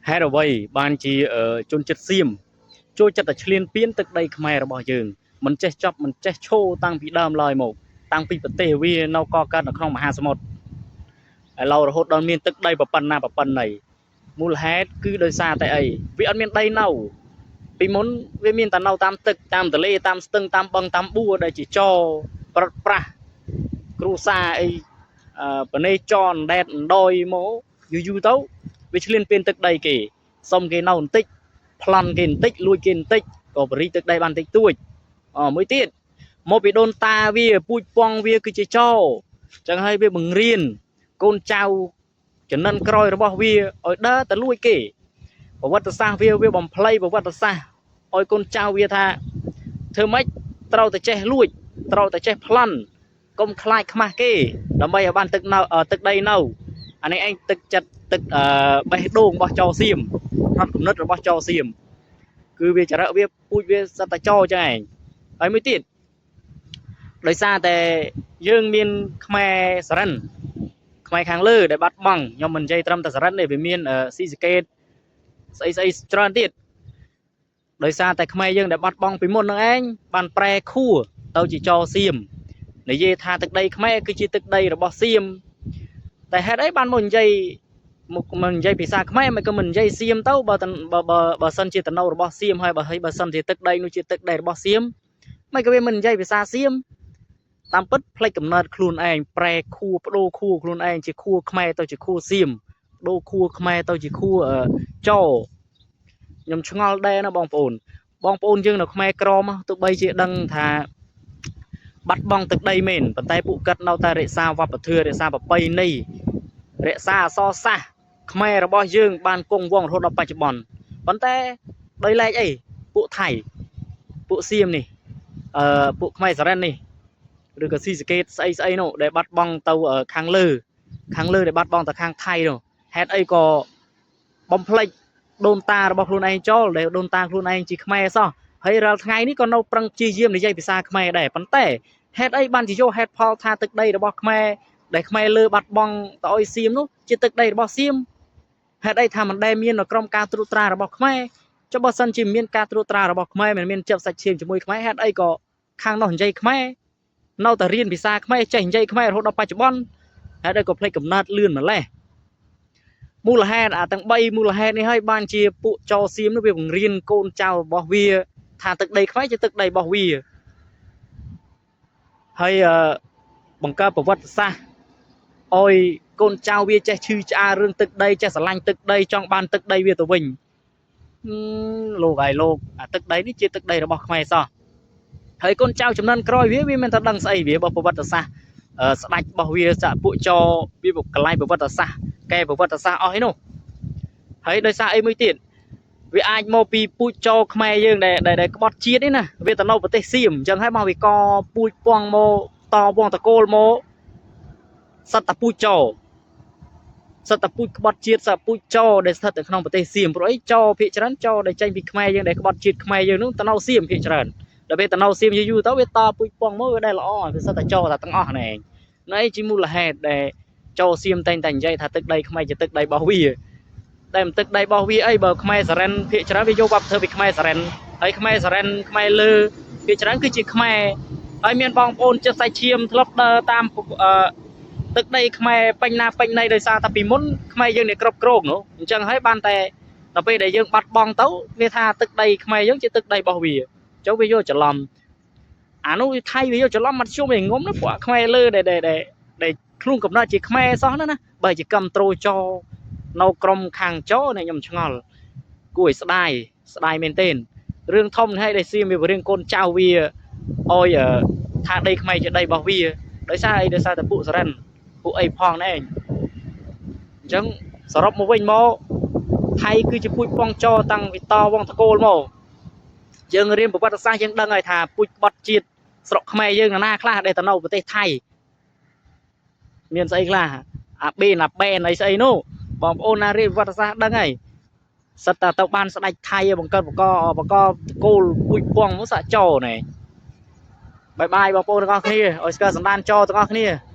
ហេតុអ្វីបានជាជនជាតិសៀមចូលចិត្តតែឈ្លានពានទឹកដីខ្មែររបស់យើងមិនចេះចប់មិនចេះឈោតាំងពីដើមឡើយមកតាំងពីប្រទេសវានៅកកើតនៅក្នុងមហាសមុទ្រឥឡូវរហូតដល់មានទឹកដីប៉ុណ្ណាប៉ុណ្ណីមូលហេតុគឺដោយសារតែអីវាអត់មានដីនៅពីមុនវាមានតែនៅតាមទឹកតាមទន្លេតាមស្ទឹងតាមបឹងតាមបួដែលជាចរប្រត់ប្រាស់គ្រួសារអីបនេចរដែតដោយមកយូរយូរទៅវាឈ្លានពានទឹកដីគេសុំគេនៅបន្តិចប្លន់គេបន្តិចលួចគេបន្តិចក៏បរិយទឹកដីបានតិចតួចអមួយទៀតមកពីដូនតាវាពូជពងវាគឺជាចោចឹងហើយវាបង្រៀនកូនចៅចំណិនក្រោយរបស់វាឲ្យដើរទៅលួចគេប្រវត្តិសាស្ត្រវាបំភ្លៃប្រវត្តិសាស្ត្រឲ្យកូនចៅវាថាធ្វើម៉េចត្រូវតែចេះលួចត្រូវតែចេះប្លន់កុំខ្លាចខ្មាស់គេដើម្បីឲ្យបានទឹកនៅទឹកដីនៅអានេះឯងទឹកចិត្តទឹកបេះដូងរបស់ចោសៀមផ្នត់គំនិតរបស់ចោសៀមគឺវាចរិតវាពូជវាសត្វតែចោចឹងឯងហើយមួយទៀតដោយសារតែយើងមានខ្មែរសរិនខ្មែរខាងលើដែលបាត់បង់ខ្ញុំមិននិយាយត្រឹមតែសរិនទេវាមានស៊ីសកេតស្អីស្អីច្រើនទៀតដោយសារតែខ្មែរយើងដែលបាត់បង់ពីមុនហ្នឹងឯងបានប្រែខួរទៅជាចោសៀមនិយាយថាទឹកដីខ្មែរគឺជាទឹកដីរបស់សៀមតែហេតុអីបានមកនិយាយមកមិននិយាយភាសាខ្មែរមិនក៏មិននិយាយសៀមទៅបើបើបើសិនជាតំណរបស់សៀមហើយបើហើយបើសិនជាទឹកដីនោះជាទឹកដីរបស់សៀមមិនក៏វាមិននិយាយភាសាសៀមតាមពិតផ្លេចកំណើតខ្លួនឯងប្រែខួរបដូរខួរខ្លួនឯងជាខួរខ្មែរទៅជាខួរសៀមដូរខួរខ្មែរទៅជាខួរចោខ្ញុំឆ្ងល់ដែរណាបងប្អូនបងប្អូនយើងនៅខ្មែរក្រមទោះបីជាដឹងថាបាត់បង់ទឹកដីមែនប៉ុន្តែពួកគាត់នៅតែរក្សាវប្បធម៌រក្សាប្រពៃណីរក្សាអក្សរសាស្ត្រខ្មែររបស់យើងបានគង់វង្សរហូតដល់បច្ចុប្បន្នប៉ុន្តែដោយឡែកអីពួកថៃពួកសៀមនេះពួកខ្មែរសរិននេះឬក៏ស៊ីសកេតស្អីស្អីនោះដែលបាត់បង់ទៅខាងលើខាងលើដែលបាត់បង់ទៅខាងថៃនោះហេតុអីក៏បំភ្លេចដូនតារបស់ខ្លួនឯងចូលដែលដូនតាខ្លួនឯងជាខ្មែរសោះហើយរាល់ថ្ងៃនេះក៏នៅប្រឹងព្យាយាមនិយាយភាសាខ្មែរដែរប៉ុន្តែហេតុអីបានជាយកហេតុផលថាទឹកដីរបស់ខ្មែរដែលខ្មែរលើបាត់បង់ទៅឲ្យសៀមនោះជាទឹកដីរបស់សៀមហេតុអីថាមិនដែលមាននៅក្រុមការត្រួតត្រារបស់ខ្មែរចុះបើសិនជាមានការត្រួតត្រារបស់ខ្មែរមិនមានចិត្តសាច់ឈាមជាមួយខ្មែរហេតុអីក៏ខាងនោះនិយាយខ្មែរនៅតែរៀនភាសាខ្មែរចេះនិយាយខ្មែររហូតដល់បច្ចុប្បន្នហេតុអីក៏ភ្លេចកំណើតលឿនម្ល៉េះមូលហេតុអាទាំង3មូលហេតុនេះហើយបានជាពួកចោសៀមនោះវាបង្រៀនកូនចៅរបស់វាថាទឹកដីខ្មែរជាទឹកដីរបស់វាហើយបង្កើតប្រវត្តិសាស្ត្រឲ្យកូនចៅវាចេះឈឺឆ្អាលរឿងទឹកដីចេះស្រឡាញ់ទឹកដីចង់បានទឹកដីវាទៅវិញលោកហើយលោកអាទឹកដីនេះជាទឹកដីរបស់ខ្មែរសោះហើយកូនចៅចំនួនក្រោយវាវាមិនថាដឹងស្អីវាបើប្រវត្តិសាស្ត្រស្ដាច់របស់វាចាក់ពួកចោវាកន្លែងប្រវត្តិសាស្ត្រកែប្រវត្តិសាស្ត្រអស់ឯនោះហើយដោយសារអីមួយទៀតវាអាចមកពីពូជចោខ្មែរយើងដែលដែលក្បត់ជាតិនេះណាវាទៅនៅប្រទេសសៀមអញ្ចឹងហើយមកវាកពូជពងមកតវងតកូលមកសត្វតពូជចោសត្វតពូជក្បត់ជាតិសត្វពូជចោដែលស្ថិតនៅក្នុងប្រទេសសៀមព្រោះអីចោភាគច្រើនចោដែលចេញពីខ្មែរយើងដែលក្បត់ជាតិខ្មែរយើងនោះទៅនៅសៀមភាគច្រើនដល់ពេលទៅនៅសៀមយូរយូរទៅវាតពូជពងមកវាដែលល្អវាសត្វតែចោតែទាំងអស់នេះឯងនេះជាមូលហេតុដែលចោសៀមតែងតែនិយាយថាទឹកដីខ្មែរជាទឹកដីរបស់វាតែមិនទឹកដីរបស់វាអីបើខ្មែរសរិនភាគច្រើនវាយកវប្បធម៌ពីខ្មែរសរិនហើយខ្មែរសរិនខ្មែរលើភាគច្រើនគឺជាខ្មែរហើយមានបងប្អូនចិត្តសាច់ឈាមធ្លាប់ដើរតាមអឺទឹកដីខ្មែរពេញណាពេញណីដោយសារតែពីមុនខ្មែរយើងនេះគ្រប់គ្រងនោះអញ្ចឹងហើយបានតែដល់ពេលដែលយើងបាត់បង់ទៅវាថាទឹកដីខ្មែរយើងជាទឹកដីរបស់វាអញ្ចឹងវាយកច្រឡំអានោះថៃវាយកច្រឡំមកជុំឯងងំនោះពួកខ្មែរលើដែលដែលដែលខ្លួនកំណត់ជាខ្មែរសោះណាណាបើជាកំត្រូចោនៅក្រុមខាងចោនេះខ្ញុំឆ្ងល់គួរឲ្យស្ដាយស្ដាយមែនទែនរឿងធំនេះហើយដែលសៀមវារឿងកូនចៅវាឲ្យថាដីខ្មែរជាដីរបស់វាដោយសារអីដោយសារតែពួកសរិនពួកអីផងនេះឯងអញ្ចឹងសរុបមកវិញមកថៃគឺជាពូជពងចោតាំងពីតវងតកូលមកយើងរៀនប្រវត្តិសាស្ត្រយើងដឹងហើយថាពូជក្បត់ជាតិស្រុកខ្មែរយើងណាខ្លះដែលទៅនៅប្រទេសថៃមានស្អីខ្លះអាបេនអាបែនអីស្អីនោះបងប្អូនណារៀនប្រវត្តិសាស្ត្រដឹងហើយសិតតែទៅបានស្ដេចថៃបង្កើតបកបកតកូលពូជពងមកសាក់ចោណែបាយបាយបងប្អូនទាំងអស់គ្នាឲ្យស្គាល់សណ្ដានចោទាំងអស់គ្នា។